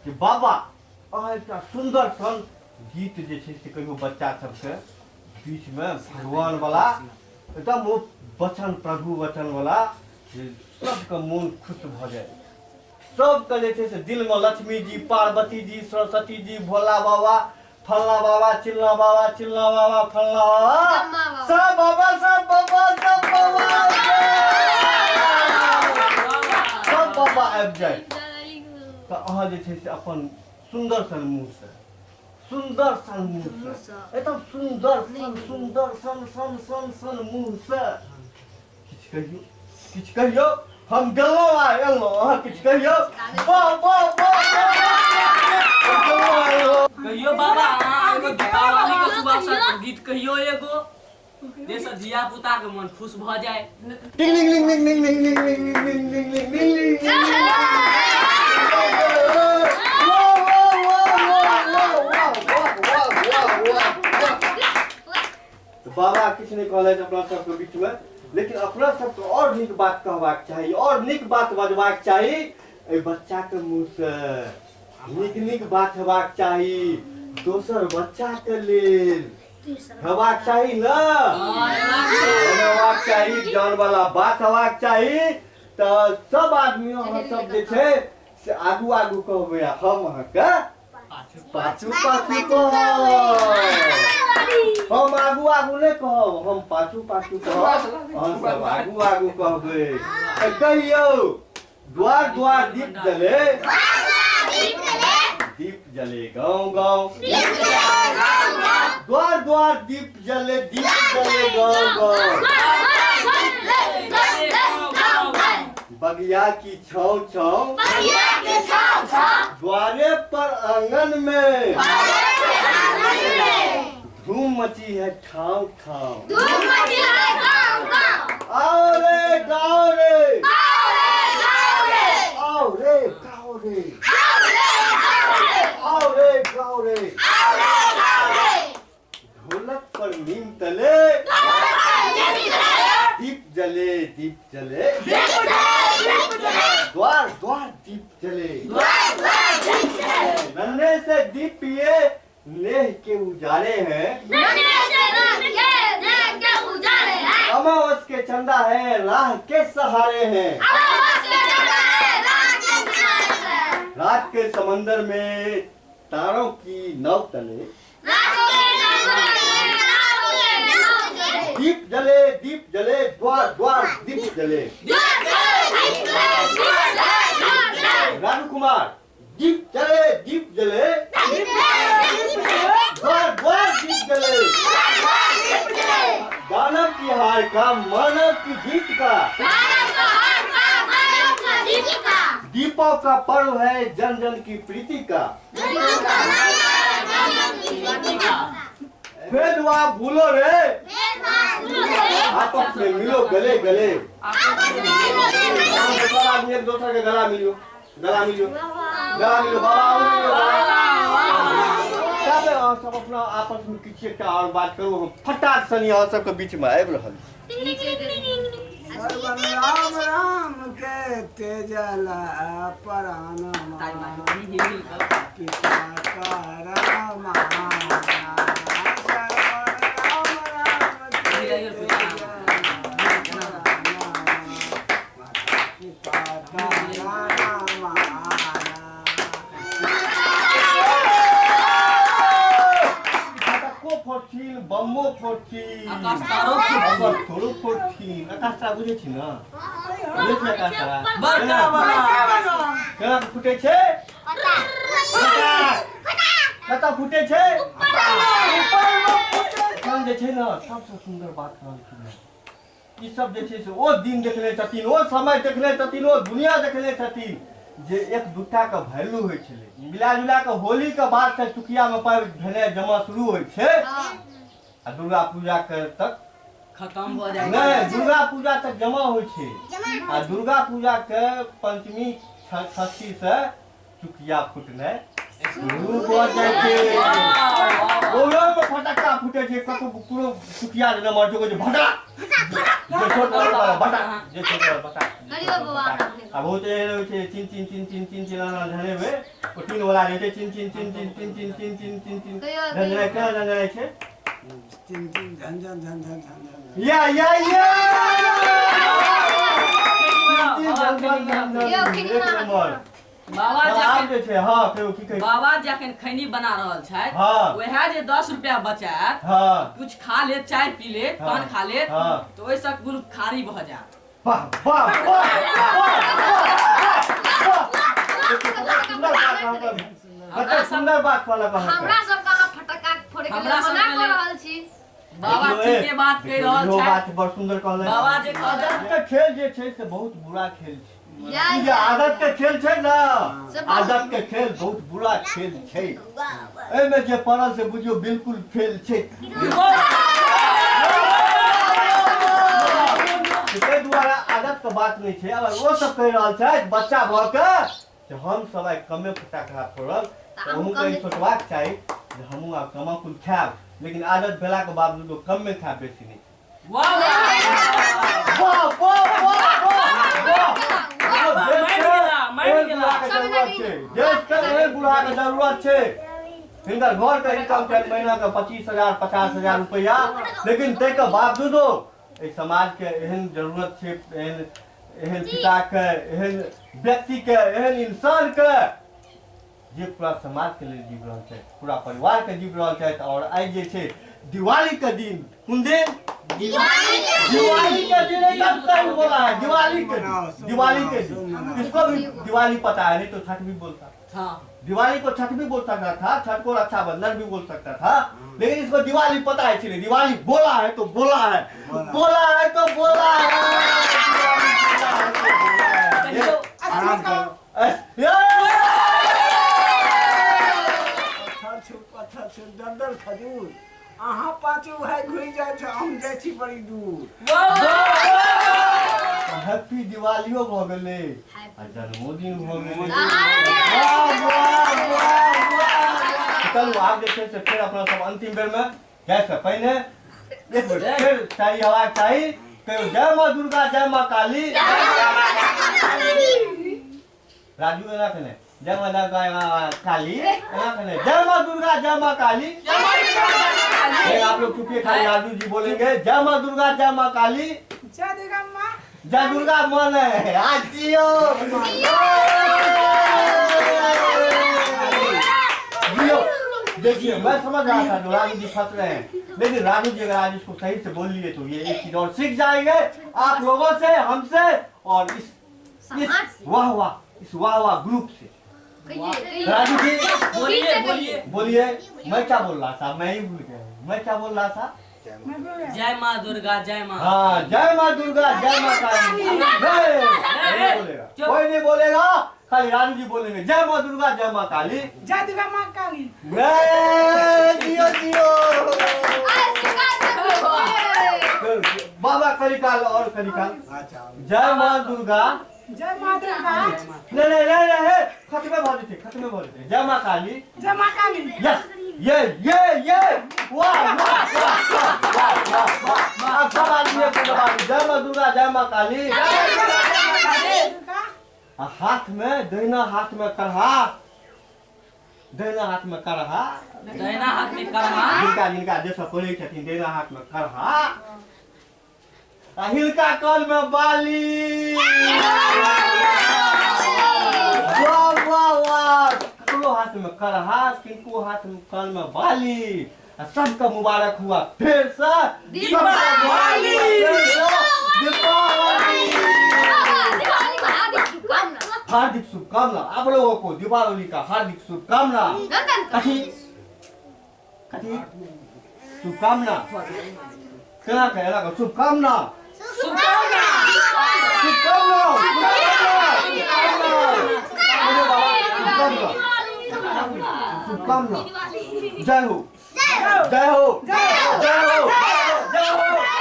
जे बाबा अहाँ एकटा सुन्दर सन गीत जे छै से कहियो बच्चा सबके बीचमे भगवान वाला एकदम ओ वचन प्रभु वचन वाला जे सबके मोन खुश भऽ जाय, सबके जे छै से दिलमे लक्ष्मी जी, पार्वती जी, सरस्वती जी, भोला बाबा, फल्ला बाबा, चिल्ला बाबा, चिल्ला बाबा, फल्ला बाबा, सब बाबा, सब बाबा, सब बाबा, सब बाबा आबि जाय। तऽ अहाँ जे छै से अपन सुन्दर सन मुँहसँ, सुन्दर सन मुँहसँ, एकदम सुन्दर सन, सुन्दर सन सन सन सन मुँहसँ किछु कहियौ, किछु कहियौ। हम गेलहुँ आ एलहुँ, अहाँ किछु कहियौ। वाह वाह वाह, कहियौ बाबा, अहाँ एगो दीपावली के शुभ अवसर पर गीत कहियौ एगो, जैसे धिया पुता के मन खुश भऽ जाय। टिंग लिंग लिंग लिंग लिंग लिंग लिंग लिंग लिंग लिंग लिंग लिंग लिंग। बाबा किछु नहि कहलथि अपना सबके बीचमे, लेकिन अपना सबके आओर नीक बात कहबाक चाही, आओर नीक बात बजबाक चाही। एहि बच्चाके मुँहसँ नीक नीक बात हेबाक चाही, दोसर बच्चाके लेल हेबाक चाही ने, हेबाक चाही, ज्ञान वाला बात हेबाक चाही। तऽ सब आदमी अहाँ सब जे छै से आगू आगू कहबै आ हम अहाँके पाछू पाछू कहब। हम आगू आगू नहि कहब, हम पाछू पाछू कहब, अहाँ सब आगू आगू कहबै। तऽ कहियौ, द्वार द्वार दीप जले, दीप जले गाँव गाँव, द्वार द्वार दीप जले, दीप जले गाँव गाँव, बगिया की छाँव छाँव, द्वारे पर आंगन में, धूम मची है ठाव ठाव, आओ रे गाओ रे, आओ रे गाओ रे, आओ रे गाओ रे, ढोलक पर नीम तले, दीप जले, दीप जले, द्वार द्वार दीप जले, नन्हे से दीप पिए नेह के उजाले हैं, अमावस के चंदा है राह के सहारे हैं, रात के समंदर में तारों की नाव तले, दीप जले, दीप जले, द्वार द्वार दीप जले। राजू कुमार, दीप जले, दीप जले, द्वार द्वार दीप जले, दानव की हार का मानव की जीत का, दीपों का पर्व है जन जन की प्रीति का, भेदभाव भूलो रे, आपस में मिलो गले गले। सब आदमी एक दूसरे के गला मिलियो, गला मिलियो, गला मिलियो, बाबा मिलियो। सब अहाँ सब अपना आपस में किछु एकटा और बात करू, हम फटाक सनी अहाँ सबके बीच में आबि रहल छी। राम राम के तेजला परान पिता राम फोड़थिन, बमो फोड़थिन, आकाश तारो फोड़थिन। आकाश तारा बुझै छी ने? बुझै छी आकाश तारा? बड़का बड़ा केना फूटे छै? कतऽ फूटे छै? ऊपर जे छै ने सबसँ सुन्दर बात कहलखिन। ई सब जे छै से ओ दिन देखने छथिन, ओ समय देखने छथिन, ओ दुनिया देखने छथिन जे एक दूटा के वैल्यू होइ छलै। मिला जुला के होली के बाद से चुकिया में पाइ भेनाइ जमा शुरू होइ छै आ दुर्गा पूजा के तक खत्म भऽ जाइ। नहि, दुर्गा पूजा तक जमा होइ छै आ दुर्गा पूजा के पंचमी षष्ठी से चुकिया फुटनाइ शुरू भऽ जाइ छै। ओकरो में फटक्का फूटे छै, कतौ कोनो चुकिया जे नमहर छै, भटा जे छोट वाला बता, जे छोट वाला बता। आ बहुत एहन होइ छै चिन चिन चिन चिन चिन चिन एना झनेबै, ओ टीन वाला रहै छै, चिन चिन चिन चिन चिन चिन चिन चिन चिन चिन झनझनाइ, केना झनझनाइ छै? चिन चिन झन झन झन झन झन झन। या या या चिन चिन झन झन झन झन। एक नंबर। बाबा आब जे छै, हाँ कहियो की कहै? बाबा जखन खैनी बना रहल छथि, हाँ वएह जे 10 रुपया बचायत, हाँ कुछ खा लेत, चाय पी लेत, पान खा लेत, हाँ तऽ ओहिसँ कुल खारी भऽ जायत। वाह वाह वाह वाह, सुंदर बात कहलक अहाँके। हमरा सब कहाँ फटक्का फोड़े के लेल मना कऽ रहल छी। बाबा ठीके बात कहि रहल इहो छथि। बात बड़ सुंदर कहलनि। बाबा जे आदत के खेल जे छै से बहुत बुरा खेल छै। या ई जे आदत के खेल छै ने, से बहुत- आदत के खेल बहुत बुरा खेल छै। एहिमे जे पड़ल से बुझियौ बिल्कुल फेल छै। ताहि दुआरे आदत के बात नहि छै। अगर ओ सब कहि रहल छथि बच्चा भऽ के जे हम सब आइ कमे फटाका फोड़ब, तऽ अहूँके ई सोचबाक चाही जे हमहूँ आब कमा कुल खायब, लेकिन आदत भेलाके बावजूद कमे खायब, बेसी नहि। वाह वाह वाह वाह वाह वाह वाह, मानि गेला। देश के एहन बुढ़ा के जरूरत छै। हिनकर घर के इनकम छै महीना के 25,000 50,000 रुपया, लेकिन ताहिके बावजूदो एहि समाज के एहन जरूरत छै, एहन एहन पिता के, एहन व्यक्ति के, एहन इंसान के जे पूरा समाज के लेल जीव रहल छै, पूरा परिवार के जीव रहल छथि। और आइ जे छै दिवाली के दिन, कोन दिन? दिवाली के दिन। एकदम सही बोला है, दिवाली के दिन, दिवाली के दिन। इसको भी दिवाली पता है, नहीं तो छठ भी बोलता। हाँ, दिवाली को छठ भी बोल सकता था, छठ को रक्षाबंधन भी बोल सकता था, लेकिन इसको दिवाली पता है, इसलिए दिवाली बोला है तो बोला है, बोला है तो बोला है। कहियो आराम करो। पत्थर छू पत्थर छू दर खजूर, अहाँ पाँचो भाई घुरि जाइ छै, हम जाइ छी बड़ी दूर। हैप्पी दिवालियो भऽ गेलै आ जन्मोदिन भऽ गेलै। वाह वाह वाह वाह। चलू आब जे छै से फेर अपना सब अंतिम बेर में जाय से पहिने एक बेर फेर चाही हवा चाही। कहियो जय माँ दुर्गा, जय माँ काली। राजू एना कहने जय माँ दुर्गा काली, एना कहने जय माँ दुर्गा जय माँ काली। आप लोग चुपिए, खाली राजू जी बोलेंगे जय माँ दुर्गा जय माँ काली। जय दुर्गा माँ, जय दुर्गा मन है आज जियो जियो। देखिए मैं समझ रहा था जो राजू जी फंस रहे हैं, लेकिन राजू जी अगर आज इसको सही से बोल लिए तो ये एक चीज और सीख जाएंगे आप लोगों से, हमसे और इस वाह वाह, इस वाह वाह ग्रुप से। राजू जी बोलिए बोलिए बोलिए। मैं क्या बोल रहा था, मैं ही भूल गया। मैं क्या बोल रहा था? जय माँ दुर्गा जय माँ। हाँ, जय माँ दुर्गा जय माँ काली। नहीं बोलेगा कोई, नहीं बोलेगा, खाली राजू जी बोलेंगे जय माँ दुर्गा जय माँ काली, जय दुर्गा माँ काली। जियो जियो बाबा कलिकाल और कलिकाल। जय माँ दुर्गा जय माँ दुर्गा। नहीं नहीं नहीं नहीं, खत्मे भऽ जेतै, खत्मे भऽ जेतै। जय माँ काली, जय माँ काली। यस, ये ये ये, वाह वाह वाह वाह वाह वाह। सब आदमी एक दबा, जय माँ दुर्गा जय माँ काली। हाथ में दाहिना हाथ में करहा, दाहिना हाथ में करहा, दाहिना हाथ में करहा। जिनका जिनका जे सब पढ़ै छथिन दाहिना हाथ में करहा, आ हिलका कल में बाली। वाह वाह वाह। ककरो हाथ में करहा, किनको हाथ में कल में बाली। सबका मुबारक हुआ फिर से दीपावली, दीपावली हार्दिक शुभकामना आप लोगों को, दीपावली का हार्दिक शुभकामना। कथी कथी शुभकामना? केना कहे शुभकामना? शुभकामना शुभकामना शुभकामना। जय हो जय हो जय हो जय हो।